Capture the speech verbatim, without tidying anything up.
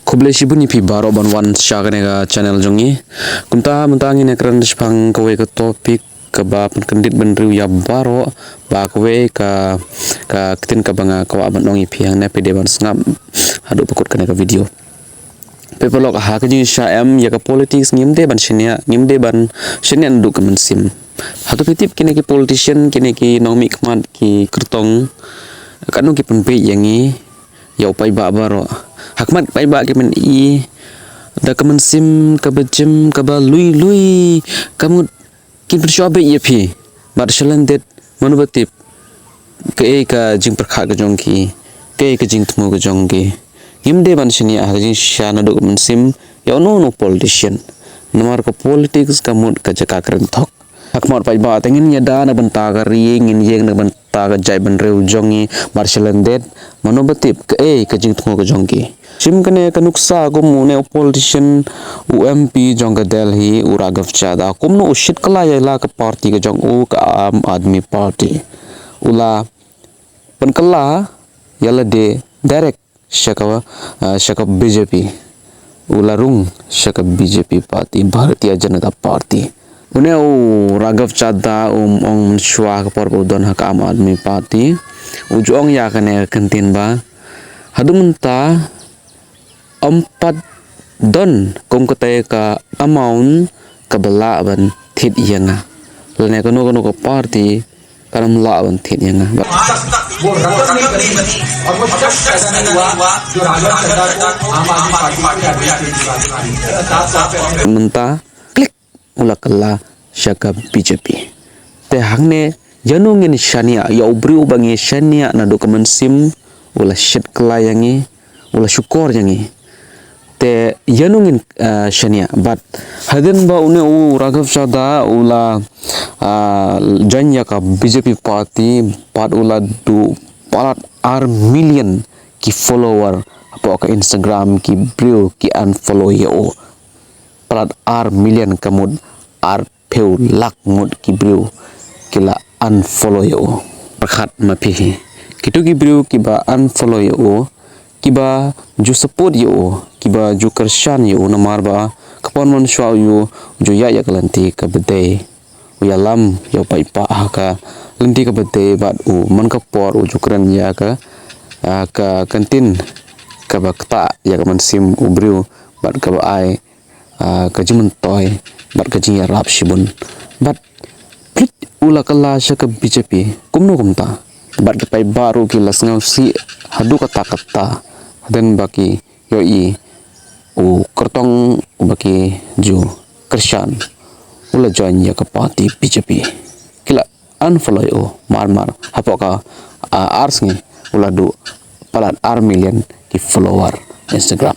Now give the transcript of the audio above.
Khublei shibun ïa phi baroh ban wan sha kane ka channel jong ngi. Kumta mynta ngin ïakren shaphang kawei ka topic kaba pynkyndit bynriew ïa baroh, ba kawei ka, ka ktien kaba nga kwah ban ong ïa phi hangne, phi dei ban sngap haduh ba kut kane ka video. Phi paralok, ha ka jingshisha em ïa ka politics ngim dei ban shaniah, ngim dei ban shaniah naduh ka mynsiem. Hato phi tip kine ki politician, kine ki nongmihkhmat, ki kyrtong, katno ki pynpeit ïa ngi, ïa u paidbah baroh. Ha khmat paidbah ki myn-i da ka mynsiem kaba jim, kaba lui lui, ka mut kin pynshoh beit ïa phi. Bad shalyndet, mano ba tip kaei ka jingpyrkhat ka jong ki, kaei ka jingthmu ka jong ki. Ngim dei ban shaniah ha ka jingshisha naduh ka mynsiem ïa uno uno politician. Namar ka politics ka mut ka jaka kren thok. Ha khmat paidbah te ngin ïada na ka bynta ka ri, ngin ïeng na ka bynta ka jaitbynriew jong ngi, bad shalyndet, mano ba tip kaei ka jingthmu ka jong ki. Shim kane ka nuksa kum une u politician, u M P jong ka Delhi, u Raghav Chadha, kumno u shit kylla ïa la ka party ka jong u, ka Aam Aadmi Party. U la pynkylla ïa lade direct sha ka, ah, sha ka B J P. U la rung sha ka B J P party, Bharatiya Janata Party. Une u Raghav Chadha um ong mynshuwa ka por ba u don ha ka Aam Aadmi Party, u ju ong ïa kane ka kyntien ba haduh mynta ym pat don kum katei ka amount kaba lah ban thied ïa nga, lane kano kano ka party kam lah ban thied ïa nga. Ba वो रकत नहीं बनी और वो शख्स पैदा नहीं हुआ जो राघव चड्ढा को आम आदमी पार्टी के कैबिनेट में डालने के लिए। mynta klik, u la kylla sha ka B J P. Te hangne, ïano ngin shaniah, ïa u briew ba ngi shaniah naduh ka mynsiem, u la shit kylla ïa ngi, u la shukor ïa ngi. Te ïano ngin, ah, shaniah, bad hadien ba une u Raghav Chadha u la, ah, join ïa ka B J P party, bad u la duh palat ar million ki follower hapoh ka Instagram, ki briew ki unfollow ïa u. Palat ar million, ka mut arphew lak ngut ki briew ki la unfollow ïa u. Pyrkhat ma phi hi, kito ki briew kiba unfollow ïa u, kiba ju support ïa u, kiba ju kyrshan ïa u, namar ba ka por mynshuwa u ju ïaid ïa ka lynti kaba dei, u ïalam ïa u paidbah ha ka lynti kaba dei, bad u man ka por u ju kren ïa ka, ah, ka kyntien kaba ktah ïa ka mynsiem u briew, bad kaba ai, ah, ka jingmyntoi bad ka jingïarap shibun. Bad peit, u la kylla sha ka B J P kumno kumta. Bad ki paidbah ruh ki la sngewsih haduh katta katta hadien ba ki ïohi u kyrtong uba ki ju kyrshan u la join ïa ka party B J P. Ki la unfollow ïa u marmar, hapoh ka, ah, ar sngi u la duh palat ar million ki follower Instagram.